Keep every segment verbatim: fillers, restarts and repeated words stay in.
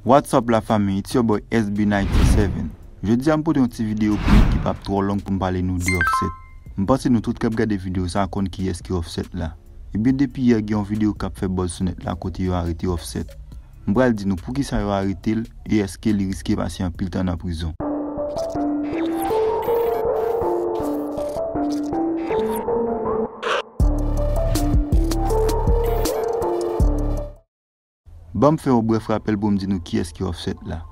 What's up la fanmi, it's your boy S B ninety-seven. Jodi a m pote yon ti videyo pou nou ki p ap twò long pou m pale nou de Offset. M panse nou tout k ap gade videyo sa a konn kiyès ki Offset la. Ebyen depi yè gen yon videyo k ap fè buzz sou nèt la kote yo arete Offset. M pral di nou poukisa yo arete l e èske li riske pase anpil tan nan prizon. Ban m fè yon brèf rapèl pou m di nou kiyès ki Offset la.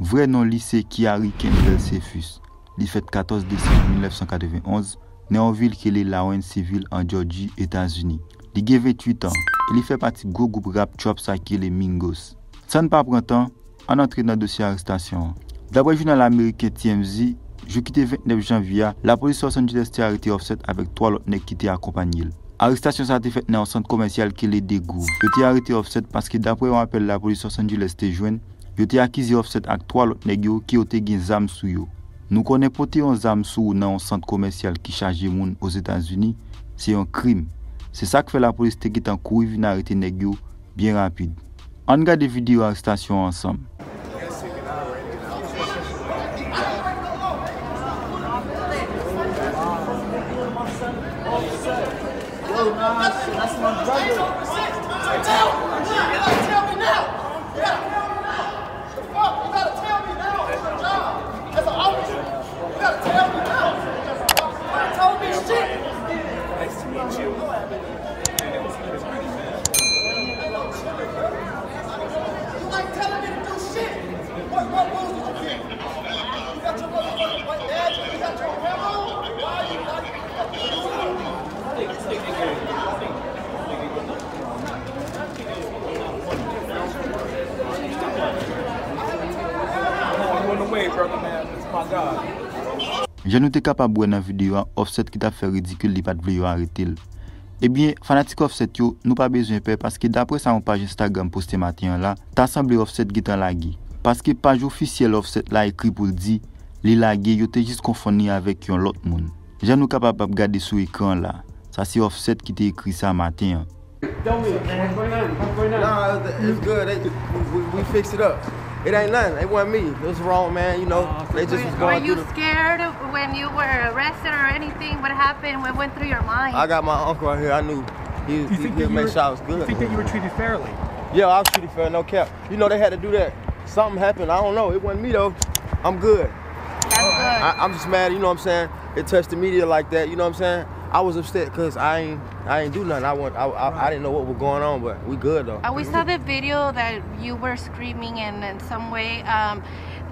Vrè non li se Kiari Campbell Cephus. Li fèt katòz desanm mil nèf san katrevenn onz nan yon vil ki rele Lawrenceville an Jòji, Etazini. Li gen venntuit an e li fè pati gwo gwoup rap trap sa ki rele Migos. San n pa pran tan, ann antre nan dosye arestasyon an. Daprè jounal ameriken T M Z, jou ki te vennèf janvye a, lapolis Los Angeles te arete Offset avèk twa lòt nèg ki te akonpanye l. Arestasyon sa a te fèt nan yon sant komèsyal ki rele The Groove. Yo te arete Offset paske daprè yon apèl lapolis Los Angeles te jwenn, yo te akize Offset ak twa lòt nèg yo ke yo te gen zam sou yo. Nou konnen pote yon zam sou ou nan yon sant komèsyal ki chaje moun Ozetazini, se yon krim. Se sa k fè lapolis te gentan kouri vin arete nèg yo byen rapid. Ann gade videyo arestasyon an ansanm. Yo, nah, that's my brother. Tell, you gotta tell me now. You gotta tell me now. The fuck? You gotta tell me now. It's your job. As an officer, you gotta tell me now. You gotta tell me shit. Nice to meet you. You ain't telling me to do shit. What, what rules did you get? You got your motherfucking white badge, you got your camera. Why are you not? I'm on the way, brother man. It's my God. Jan nou te kapab wè nan videyo a, Offset ki t ap fè ridikil li pa t vle yo arete l. Ebyen, fanatik Offset yo, nou pa bezwen pè paske daprè sa yon paj Instagram poste maten an la, ta sanble Offset gentan lage. Paske paj ofisyèl Offset la ekri pou l di li lage, yo te jis konfonn li avèk yon lòt moun. Jan nou kapab ap gade sou ekran la, sa se Offset ki te ekri sa maten an. Tell me, what's going on? What's going on? Nah, it's good. They, we, we, we fixed it up. It ain't nothing. It wasn't me. It was wrong, man. You know, they just was going through the. Were you scared when you were arrested or anything? What happened? What went through your mind? I got my uncle out here. I knew he, he, he made sure I was good. You think that you were treated fairly? Yeah, I was treated fair, no cap. You know, they had to do that. Something happened. I don't know. It wasn't me, though. I'm good. That's good. I, I'm just mad, you know what I'm saying? It touched the media like that, you know what I'm saying? I was upset 'cause I ain't, I ain't do nothing. I, want, I, I, I didn't know what was going on, but we good, though. Uh, we saw the video that you were screaming and in some way, um,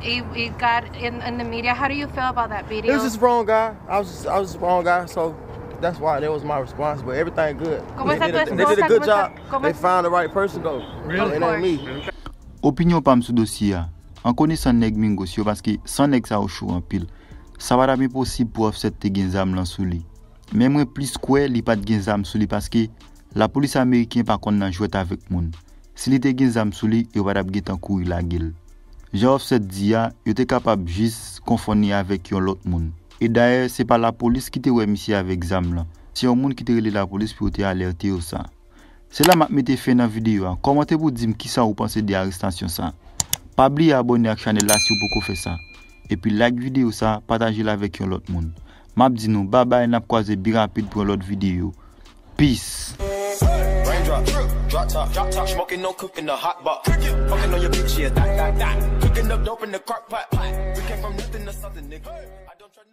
it, it got in, in the media. How do you feel about that video? It was just wrong guy. I was just, I was just wrong guy, so that's why that was my response, but everything good. They did a, they did a good job. They found the right person, though. Really? It ain't me. Opinyon pa m sou dosye a. An konesan nèg Migos yo, paske san nèg sa yo cho anpil, sa pa t ap enposib pou Offset te gen zam lan sou li. Men mwen plis kwè li pa t gen zam sou li paske lapolis ameriken pa konn nan jwèt avèk moun. Si li te gen zam sou li, yo pa t ap gentan kouri lage l. Jan Offset di a, yo te kapab jis konfonn li avèk yon lòt moun. E dayè, se pa lapolis ki te wè misye avèk zam lan. Se yon moun ki te rele lapolis pou yo te alète yo sa. Se la m ap mete fen nan videyo a. Kòmante pou di m kisa ou panse de arestasyon sa. Pa bliye abòne ak chanèl la si w poko fè sa. Epi like videyo sa, pataje l avèk yon lòt moun. M ap di nou babay, n ap kwaze byen rapid pou yon lòt videyo. Peace. Raindrop, drip, drop top, drop top, smoking, no cooking, the hot box. Fucking on your bitch, yeah, that, that, that. Cooking up dope in the crock pot, pot. We came from nothing to something, nigga. I don't try